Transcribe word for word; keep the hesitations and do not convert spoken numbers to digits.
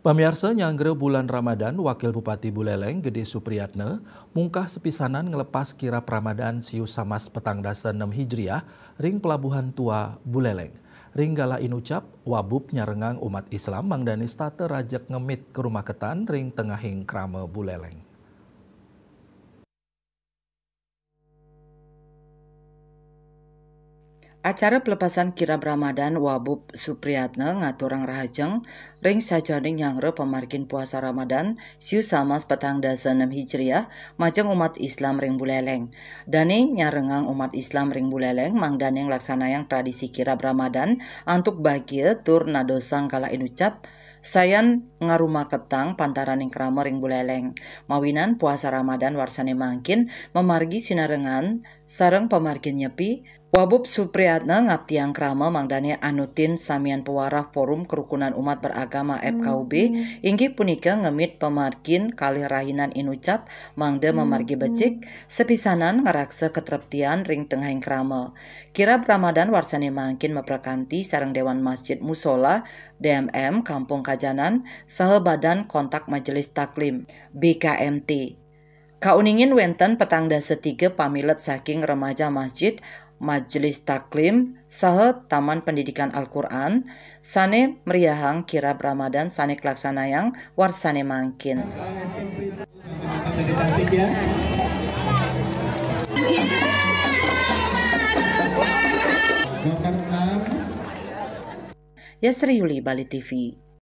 Pamiarsa, nyanggara bulan Ramadan, Wakil Bupati Buleleng, Gede Supriyatna, mungkah sepisanan nglepas kirab Ramadan siu samas petang dasa enem Hijriah ring Pelabuhan Tua Buleleng. Ring galah inucap, Wabub nyarenggang umat Islam mangdane setata rajeg ngemit karumaketan ring tengahing krama Buleleng. Acara pelepasan kirab Ramadan Wabub Supriyatna ngaturang rahajeng ring sajeroning nyanggara pamargin puasa Ramadan siu samas petang dasa enem Hijriah majeng umat Islam ring Buleleng. Dane nyarenggang umat Islam ring Buleleng mangdane nglaksanayang tradisi kirab Ramadan antuk bagia tur nadosang galah inucap, sayan ngarumaketang pantaraning krama ring Buleleng. Mawinan puasa Ramadan warsane mangkin mamargi sinarengan sareng pamargin nyepi, Wabub Supriyatna ngaptiang krama mangdane anutin samian pawarah Forum Kerukunan Umat Beragama F K U B, inggih punika ngemit pamargin kalih rahinan inucap mangda mamargi becik, sepisanan ngraksa katreptian ring tengahing krama. Kirab Ramadan warsane mangkin maprakanti sareng Dewan Masjid Musola, D M M, Kampung Kajanan, saha Badan Kontak Majelis Taklim, B K M T. Kauningin wenten petang dasa tiga pamilet saking remaja masjid, majelis taklim, saha Taman Pendidikan Al-Quran, sane meriahang kirab Ramadan sane kalaksanayang warsane mangkin. Yasri Yuli, Bali T V.